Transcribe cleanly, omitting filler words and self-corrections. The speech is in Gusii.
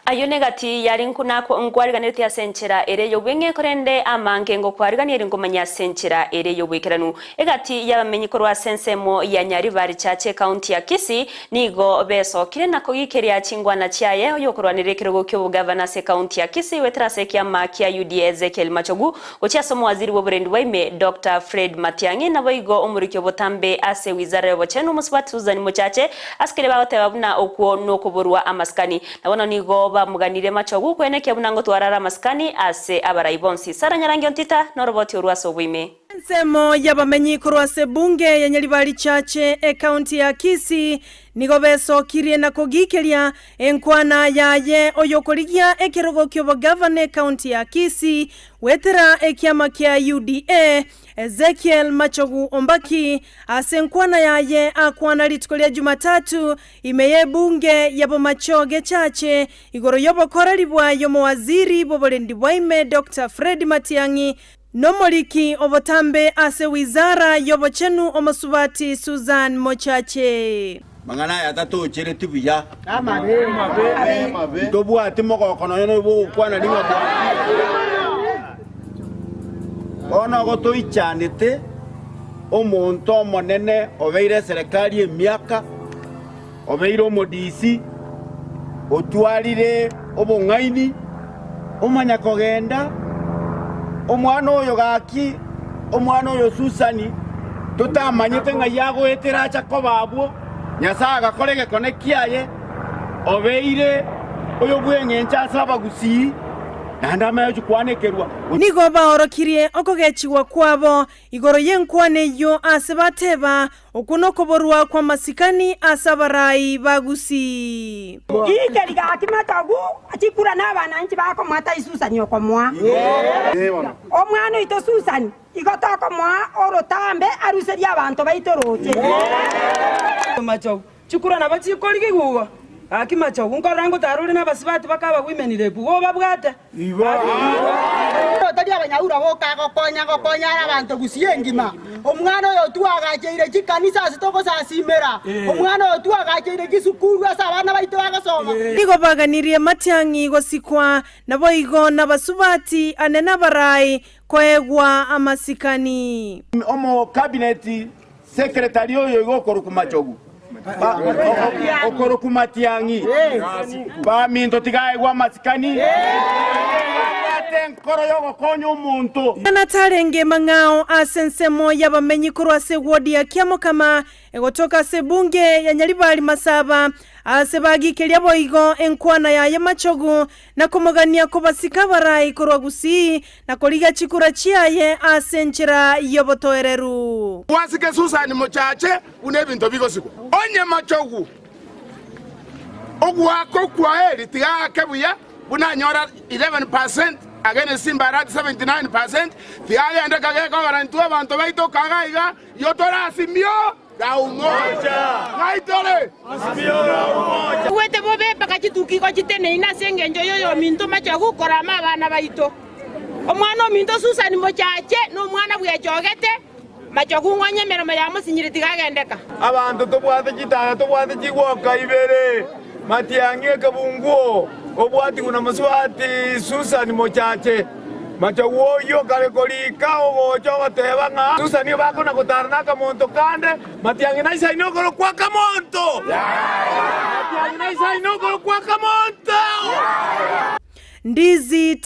Ayio negati yare nkwariganeretie ase enchera ere y'obweng'e, korende amange ngokwariganirie nkomanya ase enchera ere y'oboikeranu. Egati y'abamenyi korwa ase ensemo ya Nyaribari Church ekaunti ya Kisii nigo besokire na kogikeria chingwana chiaye oyokorwanerera ekerogo ki'obogavana ase ekaunti ya Kisii goetera ase ekiama kia UDA Ezekiel Machogu gochia ase omowaziri bw'oborendi bwa ime Doctor Fred Matiang'i naboigo omoriki obotambe ase wizara y'obochenu Omosubati Susan Mochache ase keria bagoteba buna okwo nokoborwa amasikani. Na bono nigo bamoganirie Machogu kwenekia buna ngotwara are amasikani ase abarai bonsi. Sara Nyarangi Ontita noroboti orwo ase oboime. Ensemo y'abamenyi korwa ase ebunge ya Nyaribari Chache, ekaunti ya Kisii, nigo besokirie na kogikeria enkwana yaye oyokorigia ekerogo ki'obogavana ekaunti ya Kisii goetera ekiama kia UDA, Ezekiel Machogu Ombaki, ase enkwana yaye akwana rituko ria Jumatatu ime y'ebunge ya Bomachoge Chache igoro y'obokoreri bwaye omowaziri bw'oborendi bwaime Doctor Fred Matiang'i Nomoriki obotambe ase wizara y'obochenu omosubati Susan Mochache. Mang'ana aya tatochereti buya, ntobwati mogoko nonya noyo bw'ogokwana ning'a bwakire. Bono igo toichanete omonto omonene obeire eserekari emiaka, obeire omodisi, otwarire obong'aini, omanya kogenda, omwana oyo gaki, omwana oyo Susani, totamanyete ng'ai agoetera acha koba abwo, Nyasae agakora egekone kiaye, obeire oyo bw'eng'encho ase abagusii, naende amanye gochia kwanekerwa. Nigo baorokirie okogechigwa kwabo igoro y'enkwana eyio ase bateba, Okwo nokoborwa kw'amasikani ase abarai ba Gusii. Gikeri gaki matogu chikura na abananchi bakomoa tai Susani okomoa. Omwana oito Susani igo tokomoa orotambe aruserie abanto baito roche. Machogu, chikura nabo chikorigigwa igo. Gaki machogu, nkorora ngotara ore nabasubati bakaba women rep, igo obabwate. Tari abanyaura boka agokonya, agokonya are abanto gusii engima. Omwana oyo twagacheire chikanisa ase togosasimera, omwana oyo twagacheire chisukuru ase abana baito bagosoma. Nigo baganirie matiang'i gosikwa, naboigo nabasubati ane nabarai koegwa amasikani. Omokabinet secretary oyo igo okorokwa Machogu, okorokwa Matiang'i, baminto tiga aegwe amasikani, abwate enkoro y'ogokonya omonto. Buna tarenge mang'ao ase ensemo y'abamenyi korwa ase ewodi ya Kiamokama egotoka ase ebunge ya Nyaribari Masaba, ase bagikeria boigo enkwana yaye Machogu na komogania kobasika abarai korwa Gusii na korigia chikura chiaye ase enchera y'obotoereru. Gwasike Susani mochache buna ebinto bigosikwa. Onye machogu ogoaka okwaeri tiga aake buya buna anyora 11% against Simba 79% tiga agende kageka ogora intwe abanto baito kaga iga iyo tore asimio la umoja ng'ai tore. Igwete bobe mpaka chituki igo chiteneine ase engencho y'oyominto machogu korama abana baito. Omwana ominto Susani mochache, na omwana bwechogete, machogu ng'onye emeremo yamosinyire tigagendeka. Abanto tobwate chitaya tobwate chigwoka ibere, matiang'i ekebunguo, obwatigwe na mosubati Susani mochache. Machogu oyio kare korika ogocha ogoteba ng'a Susani bakona gotara nakamonto kande, matiang'i naisaine okorokwa akamonto. Matiang'i naisaine okorokwa akamonto. Ndizi.